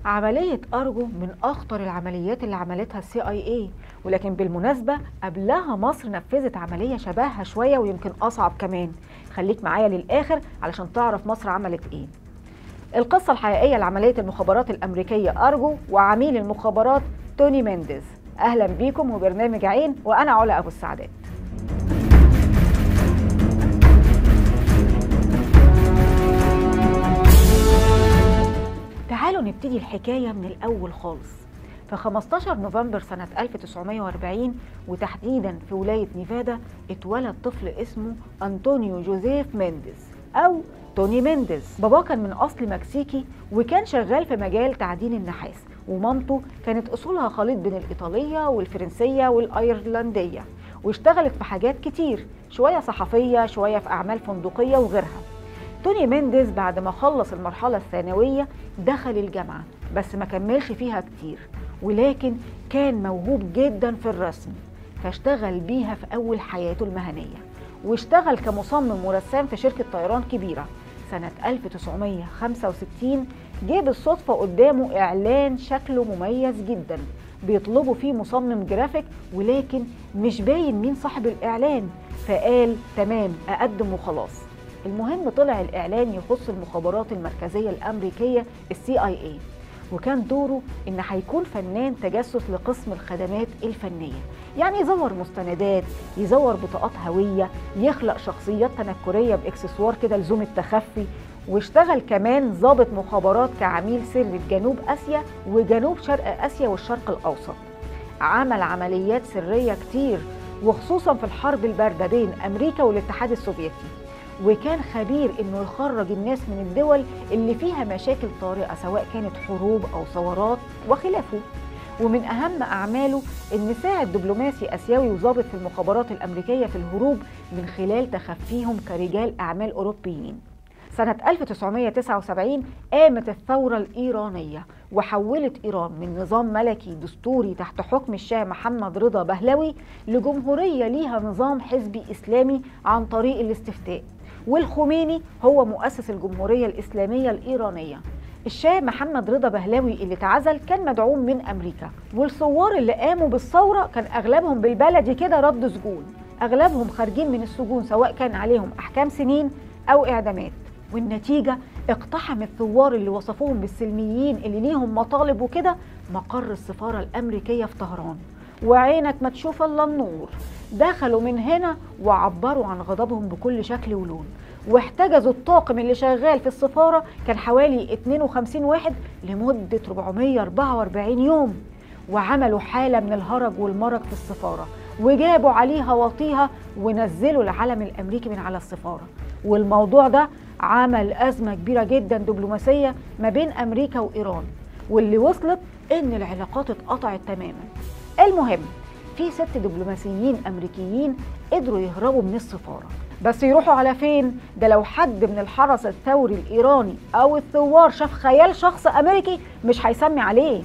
عملية أرجو من أخطر العمليات اللي عملتها CIA، ولكن بالمناسبة قبلها مصر نفذت عملية شبهها شوية ويمكن أصعب كمان. خليك معايا للآخر علشان تعرف مصر عملت إيه. القصة الحقيقية لعملية المخابرات الأمريكية أرجو وعميل المخابرات توني مينديز. أهلا بيكم وبرنامج عين، وأنا علا أبو السعدات. تعالوا نبتدي الحكاية من الأول خالص. في 15 نوفمبر سنة 1940 وتحديدا في ولاية نيفادا اتولد طفل اسمه أنطونيو جوزيف مينديز أو توني مينديز. باباه كان من أصل مكسيكي وكان شغال في مجال تعدين النحاس، ومامته كانت أصولها خليط بين الإيطالية والفرنسية والأيرلندية، واشتغلت في حاجات كتير، شوية صحفية شوية في أعمال فندقية وغيرها. توني مينديز بعد ما خلص المرحلة الثانوية دخل الجامعة، بس ما كملش فيها كتير، ولكن كان موهوب جدا في الرسم فاشتغل بيها في أول حياته المهنية، واشتغل كمصمم ورسام في شركة طيران كبيرة. سنة 1965 جه بالصدفة قدامه إعلان شكله مميز جدا بيطلبوا فيه مصمم جرافيك، ولكن مش باين مين صاحب الإعلان، فقال تمام أقدم وخلاص. المهم طلع الإعلان يخص المخابرات المركزية الأمريكية CIA، وكان دوره إن هيكون فنان تجسس لقسم الخدمات الفنية، يعني يزور مستندات، يزور بطاقات هوية، يخلق شخصيات تنكرية بإكسسوار كده لزوم التخفي، واشتغل كمان ضابط مخابرات كعميل سري في جنوب آسيا وجنوب شرق آسيا والشرق الأوسط. عمل عمليات سرية كتير، وخصوصا في الحرب الباردة بين أمريكا والاتحاد السوفيتي، وكان خبير انه يخرج الناس من الدول اللي فيها مشاكل طارئة سواء كانت حروب او ثورات وخلافه. ومن اهم اعماله ان ساعد دبلوماسي اسيوي وضابط في المخابرات الامريكية في الهروب من خلال تخفيهم كرجال اعمال اوروبيين. سنة 1979 قامت الثورة الإيرانية وحولت إيران من نظام ملكي دستوري تحت حكم الشاه محمد رضا بهلوي لجمهورية ليها نظام حزبي إسلامي عن طريق الاستفتاء، والخميني هو مؤسس الجمهورية الإسلامية الإيرانية. الشاه محمد رضا بهلوي اللي اتعزل كان مدعوم من أمريكا، والثوار اللي قاموا بالثورة كان أغلبهم بالبلدي كده رد سجون، أغلبهم خارجين من السجون سواء كان عليهم أحكام سنين أو إعدامات. والنتيجة اقتحم الثوار اللي وصفوهم بالسلميين اللي ليهم مطالب وكده مقر السفارة الأمريكية في طهران، وعينك ما تشوف إلا النور. دخلوا من هنا وعبروا عن غضبهم بكل شكل ولون، واحتجزوا الطاقم اللي شغال في السفارة كان حوالي 52 واحد لمدة 444 يوم، وعملوا حالة من الهرج والمرج في السفارة، وجابوا عليها وطيها ونزلوا العلم الأمريكي من على السفارة. والموضوع ده عمل أزمة كبيرة جدا دبلوماسية ما بين أمريكا وإيران، واللي وصلت إن العلاقات اتقطعت تماما. المهم في 6 دبلوماسيين أمريكيين قدروا يهربوا من السفارة، بس يروحوا على فين؟ ده لو حد من الحرس الثوري الإيراني أو الثوار شاف خيال شخص أمريكي مش هيسمي عليه.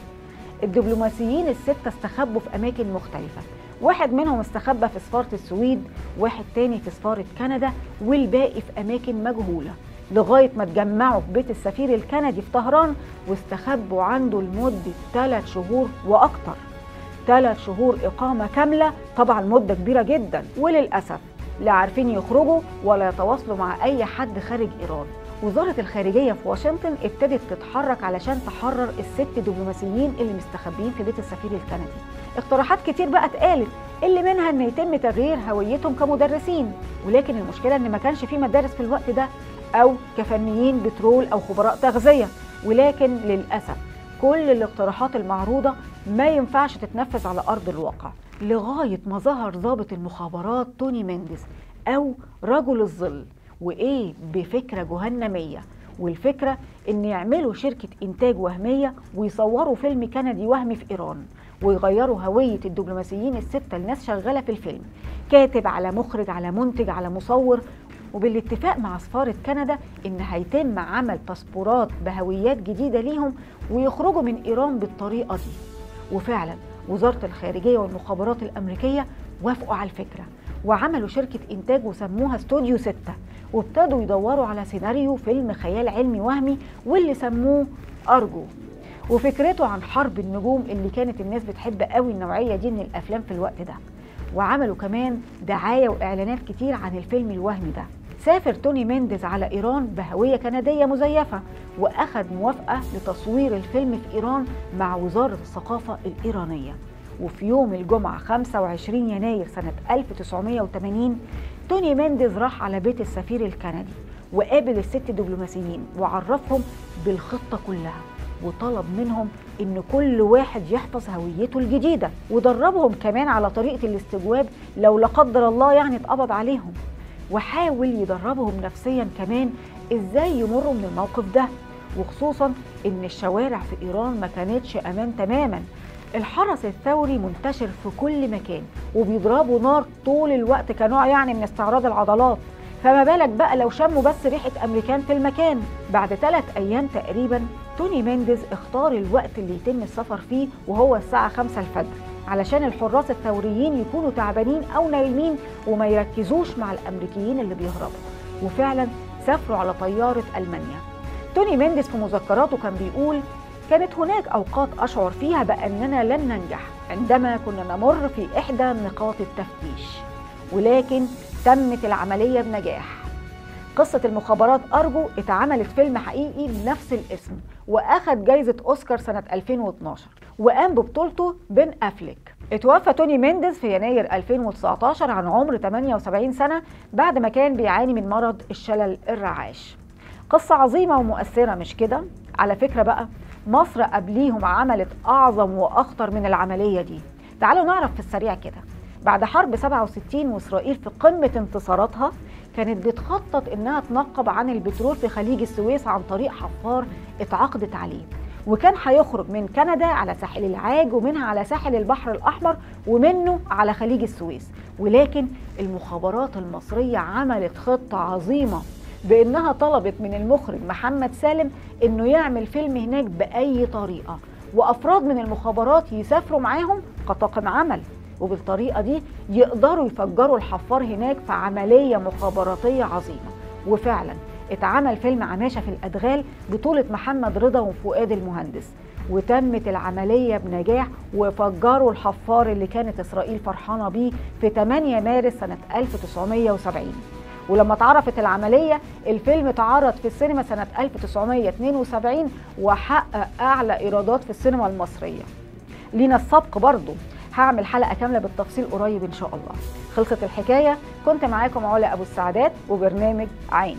الدبلوماسيين ال6 استخبوا في أماكن مختلفة، واحد منهم استخبى في سفارة السويد، واحد تاني في سفارة كندا، والباقي في أماكن مجهولة، لغاية ما اتجمعوا في بيت السفير الكندي في طهران واستخبوا عنده لمدة 3 شهور وأكتر. 3 شهور إقامة كاملة، طبعا مدة كبيرة جدا، وللأسف لا عارفين يخرجوا ولا يتواصلوا مع أي حد خارج إيران. وزارة الخارجية في واشنطن ابتدت تتحرك علشان تحرر ال6 دبلوماسيين اللي مستخبيين في بيت السفير الكندي. اقتراحات كتير بقى اتقالت، اللي منها ان يتم تغيير هويتهم كمدرسين، ولكن المشكلة ان ما كانش في مدارس في الوقت ده، او كفنيين بترول او خبراء تغذية، ولكن للأسف كل الاقتراحات المعروضة ما ينفعش تتنفذ على أرض الواقع، لغاية ما ظهر ضابط المخابرات توني مينديز أو رجل الظل، وإيه بفكرة جهنمية. والفكرة إن يعملوا شركة إنتاج وهمية ويصوروا فيلم كندي وهمي في إيران، ويغيروا هوية الدبلوماسيين ال6 لناس شغالة في الفيلم، كاتب على مخرج على منتج على مصور، وبالاتفاق مع سفارة كندا إن هيتم عمل باسبورات بهويات جديدة ليهم ويخرجوا من إيران بالطريقة دي. وفعلا وزارة الخارجية والمخابرات الأمريكية وافقوا على الفكرة، وعملوا شركة إنتاج وسموها استوديو 6، وابتدوا يدوروا على سيناريو فيلم خيال علمي وهمي واللي سموه أرجو. وفكرته عن حرب النجوم اللي كانت الناس بتحب قوي النوعية دي من الأفلام في الوقت ده. وعملوا كمان دعاية وإعلانات كتير عن الفيلم الوهمي ده. سافر توني مينديز على إيران بهوية كندية مزيفة، وأخذ موافقة لتصوير الفيلم في إيران مع وزارة الثقافة الإيرانية. وفي يوم الجمعة 25 يناير سنة 1980 توني مينديز راح على بيت السفير الكندي وقابل الست دبلوماسيين وعرفهم بالخطة كلها، وطلب منهم إن كل واحد يحفظ هويته الجديدة، ودربهم كمان على طريقة الاستجواب لو لا قدر الله يعني اتقبض عليهم، وحاول يدربهم نفسيا كمان إزاي يمروا من الموقف ده، وخصوصا إن الشوارع في إيران ما كانتش أمان تماما. الحرس الثوري منتشر في كل مكان وبيضربوا نار طول الوقت كنوع يعني من استعراض العضلات، فما بالك بقى لو شموا بس ريحة أمريكان في المكان. بعد 3 أيام تقريبا توني مينديز اختار الوقت اللي يتم السفر فيه وهو الساعة 5 الفجر، علشان الحراس الثوريين يكونوا تعبانين أو نايمين وما يركزوش مع الأمريكيين اللي بيهربوا. وفعلا سافروا على طيارة ألمانيا. توني مينديز في مذكراته كان بيقول: كانت هناك أوقات أشعر فيها بأننا لن ننجح عندما كنا نمر في إحدى نقاط التفتيش، ولكن تمت العملية بنجاح. قصة المخابرات أرجو اتعملت فيلم حقيقي بنفس الاسم وأخد جايزة أوسكار سنة 2012 وقام ببطولته بن أفليك. اتوفى توني مينديز في يناير 2019 عن عمر 78 سنة بعد ما كان بيعاني من مرض الشلل الرعاش. قصة عظيمة ومؤثرة مش كده؟ على فكرة بقى مصر قبليهم عملت أعظم وأخطر من العملية دي. تعالوا نعرف في السريع كده. بعد حرب 67 وإسرائيل في قمة انتصاراتها كانت بتخطط إنها تنقب عن البترول في خليج السويس عن طريق حفار اتعاقدت عليه، وكان هيخرج من كندا على ساحل العاج ومنها على ساحل البحر الأحمر ومنه على خليج السويس. ولكن المخابرات المصرية عملت خطة عظيمة بإنها طلبت من المخرج محمد سالم إنه يعمل فيلم هناك بأي طريقة، وأفراد من المخابرات يسافروا معاهم كطاقم عمل، وبالطريقة دي يقدروا يفجروا الحفار هناك في عملية مخابراتية عظيمة. وفعلا اتعمل فيلم عماشة في الأدغال بطولة محمد رضا وفؤاد المهندس، وتمت العملية بنجاح وفجروا الحفار اللي كانت إسرائيل فرحانة بيه في 8 مارس سنة 1970. ولما اتعرفت العملية الفيلم اتعرض في السينما سنة 1972 وحقق أعلى إيرادات في السينما المصرية. لينا السبق برضو، هعمل حلقة كاملة بالتفصيل قريب إن شاء الله. خلصت الحكاية، كنت معاكم علا أبو السعدات وبرنامج عين.